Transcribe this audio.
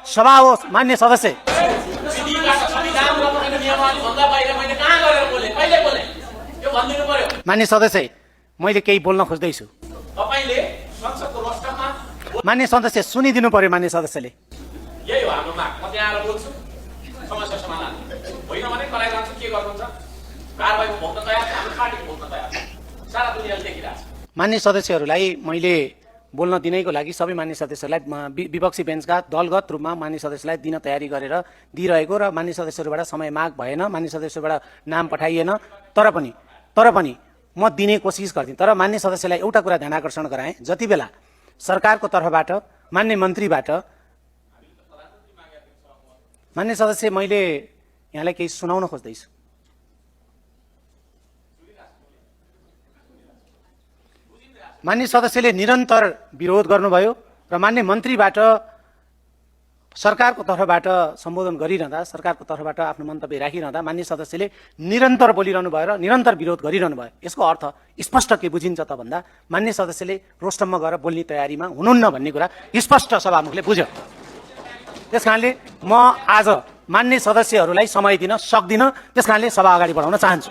सभा हो मान्य सदस्य। मान्य सदस्य, मैले केही बोल्न खोज्दैछु। मान्य सदस्य सुनिदिनु पर्यो। मान्य सदस्यले यही हो हाम्रो माग। म त्यहाँ आएर बोल्छु, समस्या समाधान होइन भने कराइरहन्छु। के गर्नुहुन्छ? कारबाही भोग्न तयार छ, हाम्रो पार्टी भोग्न तयार छ, सारा दुनियाँले देखिरहेको छ। मान्य सदस्यहरूलाई मैले बोल्न दिनैको लागि सबै मान्य सदस्यहरूलाई विपक्षी बेन्चका दलगत रूपमा मान्य सदस्यलाई दिन तयारी गरेर दिइरहेको र मान्य सदस्यहरूबाट समय माग भएन, मान्य सदस्यबाट नाम पठाइएन। तर पनि म दिने कोसिस गर्थेँ। तर मान्य सदस्यलाई एउटा कुरा ध्यान आकर्षण गराएँ, जति बेला सरकारको तर्फबाट मान्य मन्त्रीबाट मान्य सदस्य मैले यहाँलाई केही सुनाउन खोज्दैछु। मान्य सदस्यले निरन्तर विरोध गर्नुभयो र मान्य मन्त्रीबाट सरकारको तर्फबाट सम्बोधन गरिरहँदा, सरकारको तर्फबाट आफ्नो मन्तव्य राखिरहँदा मान्य सदस्यले निरन्तर बोलिरहनु भयो र निरन्तर विरोध गरिरहनु भयो। यसको अर्थ स्पष्ट के बुझिन्छ त भन्दा मान्य सदस्यले रोस्टममा गएर बोल्ने तयारीमा हुनुहुन्न भन्ने कुरा स्पष्ट सभामुखले बुझ्यो। त्यसकारणले म आज मान्य सदस्यहरूलाई समय दिन सक्दिनँ। त्यसकारणले सभा अगाडि बढाउन चाहन्छु।